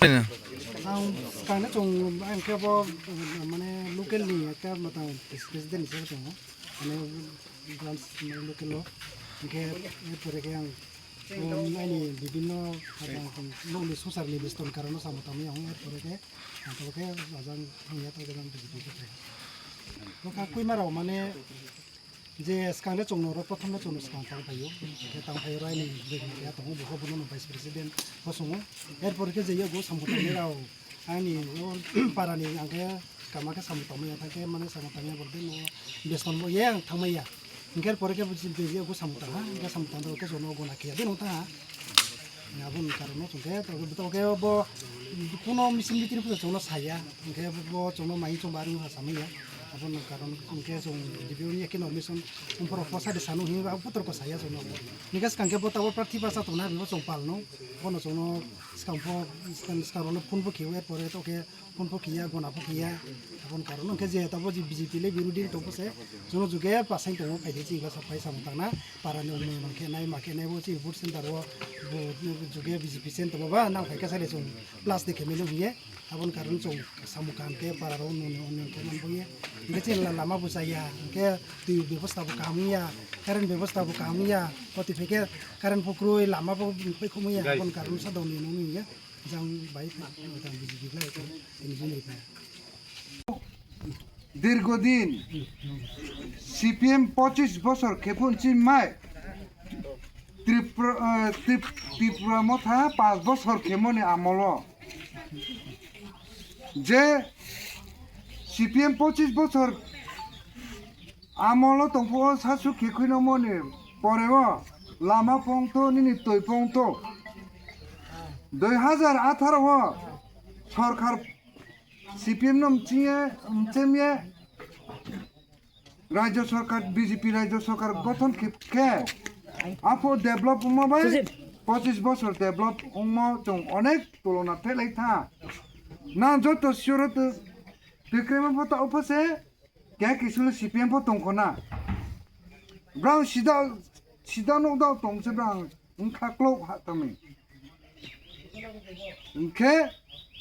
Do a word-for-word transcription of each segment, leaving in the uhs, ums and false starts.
Ang swkangno chwng ang khe bo, mane, local ni ekta mwtang president hisabe tongo. Mane, branch, mane, local o. Hinkhe, erpore khe ang, um, ani bibinno, nokni swngcharni beston karono samung tangwi ang, erpore khe, ang tabukhe ajang thangya, tabukhe B J P khe. Bokha Koimarao, mane, je swkang le chwngno oro, prothom le chwngno swkang tang phaio. Khe tang phaio oro ani bwrwi ya tongo, bo bono no vice president bo songo. Erpor khe je yago samung tangnai rao ani o para ni ang khe kama khe samung tangmaya, thang khe mane samung tangya bo de no beston bo ye ang thangmaya. Hinkhe pore khe bo je yago samung tang ha, hinkhe samung tang khe chwngno gona khe ya de no tang ha. Aboni karon no chwng khe, to, to khe bo kuno meeting meeting pho chwngno saya, hinkhe bo chwngno mai chwng barwi ha samaya. Aboni karon hinkhe chwng D P O ni ekhe no mission umphoro phosa de sanu hi ba putor ko saya chwngno. Hinkhe swkang khe bo tabuk prarthi basa tongna bo chwng palno, bono chwngno swkang pho, swkang, swkang rokno phone pho khiyo, erpore to khe phone pho khiya, gona pho khiya. Aboni karon hinkhe je tabuk je B J P le birodhi tong pho se, chwngno juge pasai tongo, phaidi chini basa phai samung tangna. Para ni unnayon khe nai ma khe nai bo chini vote center o bo juge B J P center o ba nang phai khe sai le chwng plus de khe mili hiye. Aboni karon chwng samung kaham khe para rok unnayon khe man bo ye. Hinkhe chini la-, lama bo chaya, hinkhe twi bebosta bo kaham ya, current bebosta bo kaham ya, oti phai khe current pho kwrwi, lama bo phai khomo ya. Aboni karon sa dong ni nung ya. Jang bai, jang biji biji lai ko, tini juni pa. দীর্ঘদিন সিপিএম পঁচিশ বছর khe phunchi mai Tripura, eh, Trip-, Tripura motha পাঁচ বছর khemoni amolo je CPM পঁচিশ বছর amolo tongphuo sasu khe khuino moni poreo lama pongtho nini twi pongtho. Dui hazar atharo o sorkar CPM no mchingye, mchemye rajyo sorkar, B J P rajyo sorkar gothon khe, khe apho develop wngma bai পঁচিশ বছর develop wngmo chwng onek tulona thelai tha. Na joto siyoro tw-, twikrema pho ta upha se, Khe kisule C P M pho tongkho na. Brang sida, sida nokdao tongse brang wngkha klok ha tangwi. Hwnkhe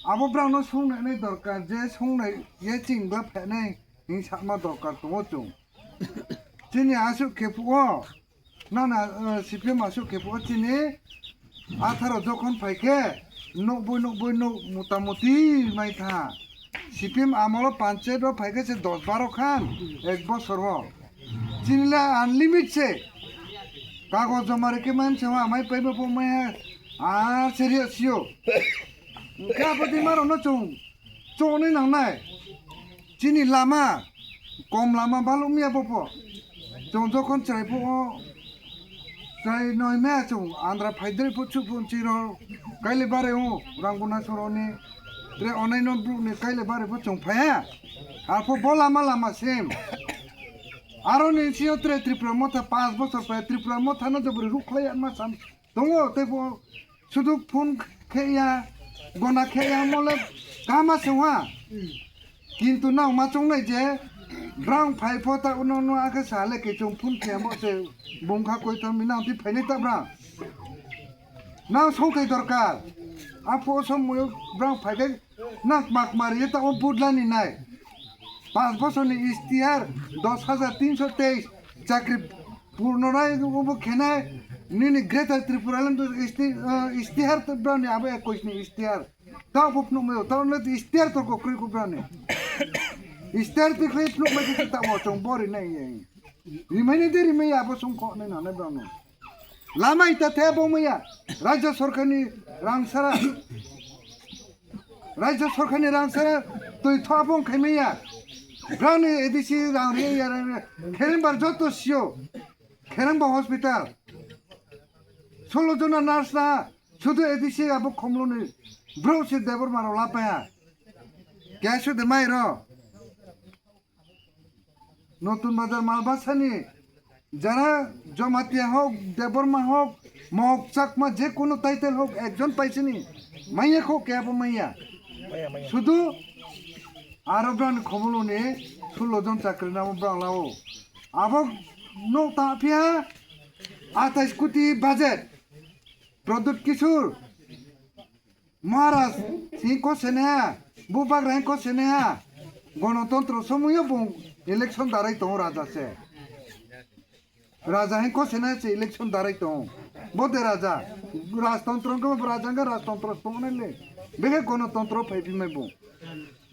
abo brangno songnainai dorkar je songnai ye chwng bwla phainai hwnwi sakma dorkar tongo chwng. Chini aswk khe phuo. Na na, eh, C P M aswk khe phuo chini atharo jokhon phai khe nukbui nukbui nuk motamoti mai tha. C P M amolo panchayat o phai khe se dos baro khan ek bosor o. Chini le unlimited se. Kagoj joma rikhe mai se wa mai pai bo mai ha. Ar se ri sio. Hwnkhe abo di maro no chwng. Chonwi nangnai. Chini lama, kom lama balukmiya bopo. Chwng jokhon chwrai phuo, chwrai noi maya chwng andra phaidri phu chuphu chiro kaile bare o Ranguna soroni. Tre onai non brukni kaile bare phu chwng phaiya. Arpho bo lama lama sim. Aroni sio tre Tripura motha panch bochor pai Tripura motha no jobori rukhlai ma sam. Tongo tei bo sudu phone khe ya, gona khe ya, mole kama se wa. Kintu nang ma chongnai je, brang phai pho ta uno no akhe sale ke chong phone khe mo se bung kha koi thang mi nang ti phainai ta brang. Nang songthai dorkar. A pho som mo brang phai khe Nang mak mari ta o budla ni nai. Panch bochor ni istihar dos hajar tinso teis chakri purno nai obo khenai nini Greater Tripura Land isti-, eh, istihar to brani abo ekush ni istihar. Ta bo phunuk mai ta no istihar to kokroi ko brani. Istihar to khlai phunuk mai ta mo chong bori nai ye. Rimai ni de rimai abo song kho nai nai brano. Lama ita the bo maya. Rajya sorkar ni rang sara. Rajya sorkar ni rang sara twi thwa bong khai maya. Brani A D C rang ri ya rang ri. Khereng bar joto sio. Khereng ba hospital. Solo jona nurse na. Sudu A D C abo Khumuluni bro se Debbarma rok lapaiha. Kya sudu mai ro. Notun Bazar Malbasani jara Jamatia hok, Debbarma hok, Mohok Chakma je kono title hok ekjon paisini. Maiya kho kya bo maiya. Sudu aro brani Khumuluni sullo jon chakri namo brang lao. Abo no ta phiya atais koti budget. Pradyut Kishore Maharaj hingko sene ha, Bubagra hingko sene ha. Gonotontro somoyo bung election darai tongo raja se. Raja hingko sene se election darai tongo. Bode raja, rajtontro hingko raja hingke rajtontro tongo nai le. Beke gonotontro phai bimai bung.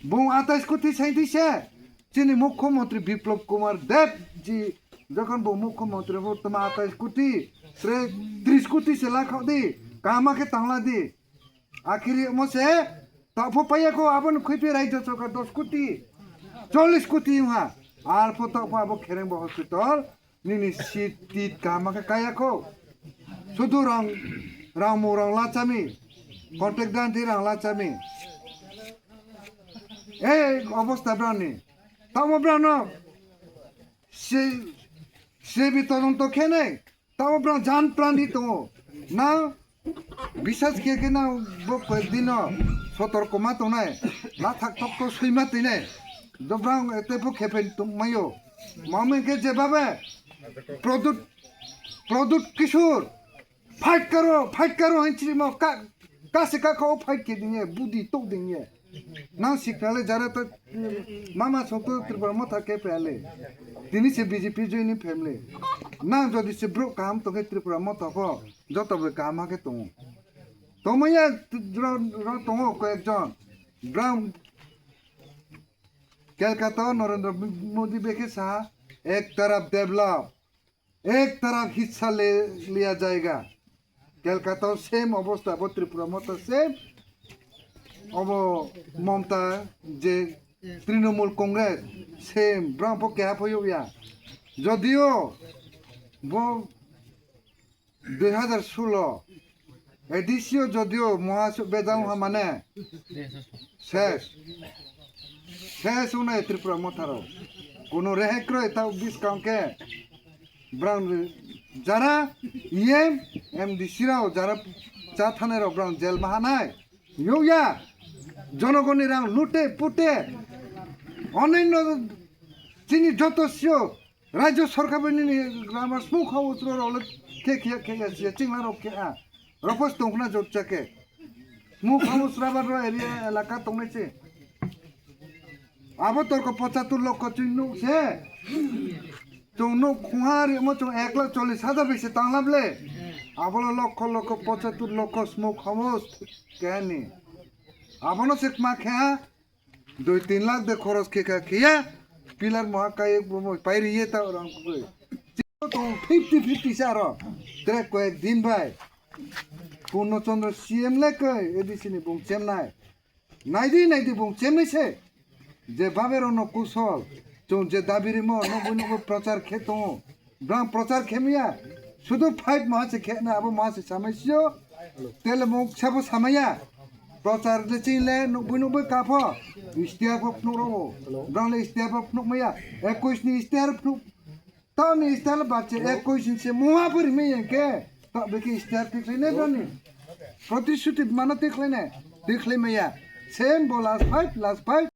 Bung atais koti sainti se. Chini Mukhyamantri Biplab Kumar Deb ji jokhon bo Mukhyamantri bo toma atais koti, tre tris koti se lakhok di, kaham khe tangla di. Akhiri mo se tokpho paiya kho, aboni khwiphi raijyo sorkar dos koti, chollis koti wngha. Arpho tokpho abo Kherengbo hospital nini seat tit kaham khe kaya kho. Sudu rang, rang mu rang lachami, contact dan di rang lachami. Ei obostha brani. Tamo brano se, sebi todonto khenai. Tamo bran jan pran di tongo. Na bisas khe khe na bo koi dino sotor koma tongnai. Na thak thok to suima tinai. Dobrang ete bo khepen tongmayo. Mami khe jebabe Pradyut, Pradyut Kishore. Fight karo, fight karo, hinchiri mo ka, kasi ka ko fight ke dinge, budi tok dinge. Nang sikna le jara to, mama song to Tripura Motha ke pele. Tini se B J P joining family. Nang jodi se bro kaham to ke Tripura Motha ko, joto be kaham ke tongo. Tomaya ro, ro tongo ko ekjon. Bram Kolkata Narendra Modi beke sa, ek taraf develop. Ek taraf hissa le liya jayega. Kolkata same obostha, bo Tripura Motha same. Obo Mamata je Trinamool Congress same, brang bo keha phoyok ya. Jodio bo dui hazar sulo A D C o jodio moha su-, bejang ha mane ses. Ses unai Tripura Motha rok. Kono rehek roi tao biskang ke. Brang jara E M, M D C rao jara cha thane rao brang jel mahanai. Yokya. Jonogoni rang lute pute. Onenno chini joto sio Rajya sorkar bai nini rama smoke house ro rok le khe khe khe ya sia chingla rok khe a. Rokos tongkhna jotcha khe. Smoke house rubber ro area elaka tongnai se. Abo torko pochatur lokho chwng nuk se. Chwng nuk khungha rimo chwng ek lakh chollis hajar bai se tangla ble. Abo lo lokho lokho pochatur lokho smoke house khe ni. Abono se kma khe a. Dui tin lakh de khoros khe kha khiya, pillar moha kai bo mo pai ri ye ta rang koi. Tong fifty fifty sa ro. Tre koyek din bai. Purno Chandra C M le koi A D C ni bung chemnai. Naidi naidi bung chemnai se. Je babe ro no kusol. Chung je dabi rimo no bui no bui prochar khe tongo. Brang prochar khemya. Sudu five maha se khena abo maha se samai sio. Tele mung sabo samaya. Prochar de ching le nukbui nukbui kapho. Istiar pho phunuk rogo. Brang le istiar pho phunuk maya. Ekush ni istiar phunuk. Tao ni istiar le bache ekush ni se mua pho rimai yang ke. Tao beki istiar tik le ne brang ni. Protishuti mano tik le ne. Tik le maya. Same bo last five, last five.